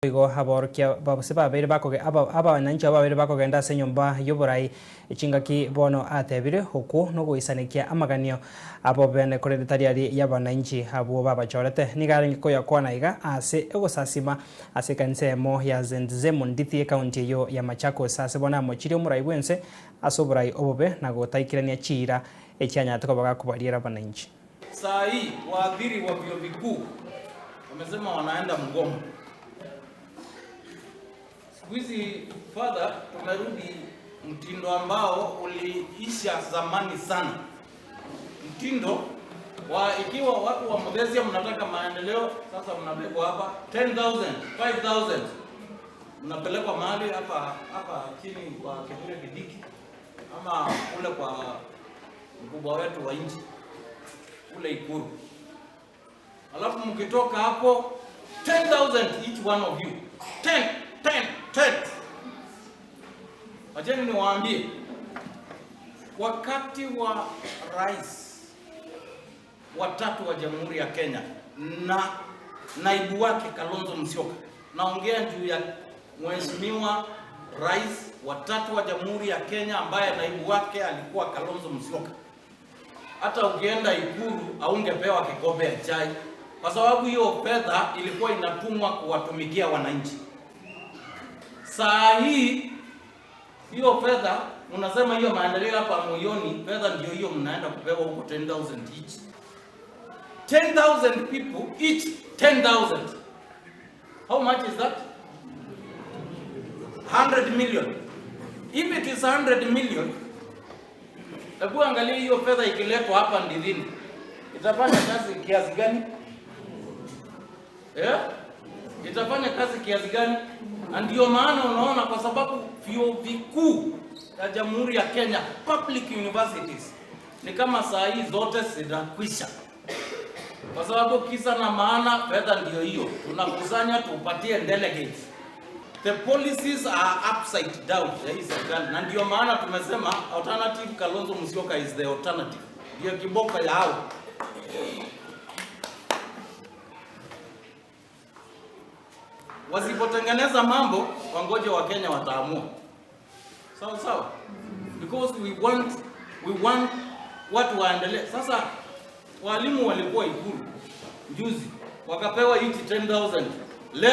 Igo aborokia babose babere bakoge abananchi abo babere bakogenda ase enyomba ya oborai echingaki bono atebire okwo nogoisanekia amaganio abo bene korende tari aria y'abananchi abwo babachorete. Nigo arenge koyakwana iga ase ogosasima ase ekanisa eyemo ya Zendzemo Ndithi ecounty eyio ya Machakos ase bono amochirie omorai bwense ase oborai obobe na gotaikerania chiira echianyarete koba gakobariera abananchi. Saa hii waadhiri wa vyuo vikuu wamesema wanaenda mgomo. Siku hizi father, tumerudi mtindo ambao uliisha zamani sana, mtindo wa ikiwa watu wa Muthesia mnataka maendeleo, sasa mnabebwa hapa 10,000 5,000 mnapelekwa mahali hapa hapa chini kwa Kithure Kindiki ama kule kwa mkubwa wetu wa nchi kule Ikuru. Alafu mkitoka hapo 10,000 each one of you. 10 10 10. Acheni niwaambie, wakati wa rais watatu wa Jamhuri ya Kenya na naibu wake Kalonzo Musyoka, naongea juu ya mheshimiwa rais watatu wa Jamhuri ya Kenya ambaye naibu wake alikuwa Kalonzo Musyoka. Hata ukienda Ikulu haungepewa kikombe ya chai, kwa sababu hiyo fedha ilikuwa inatumwa kuwatumikia wananchi. Saa hii hiyo fedha unasema hiyo maendeleo hapa moyoni, fedha ndio hiyo mnaenda kupewa huko 10,000 each. 10,000 people each 10,000. How much is that? 100 million. If it is 100 million, hebu angalia hiyo fedha ikiletwa hapa Ndithini itafanya kazi kiasi gani? Yeah? Itafanya kazi kiasi gani? Na ndio maana unaona, kwa sababu vyuo vikuu ya Jamhuri ya Kenya, public universities, ni kama saa hii zote zinakwisha, kwa sababu kisa na maana fedha ndio hiyo tunakusanya tupatie delegates. The policies are upside down ya hii serikali, na ndio maana tumesema alternative Kalonzo Musyoka is the alternative, ndio kiboko ya hao. Wasipotengeneza mambo, wangoje Wakenya wataamua. Sawa sawa, because we want watu waendelee. Sasa walimu walikuwa Ikulu juzi wakapewa each 10,000 leo.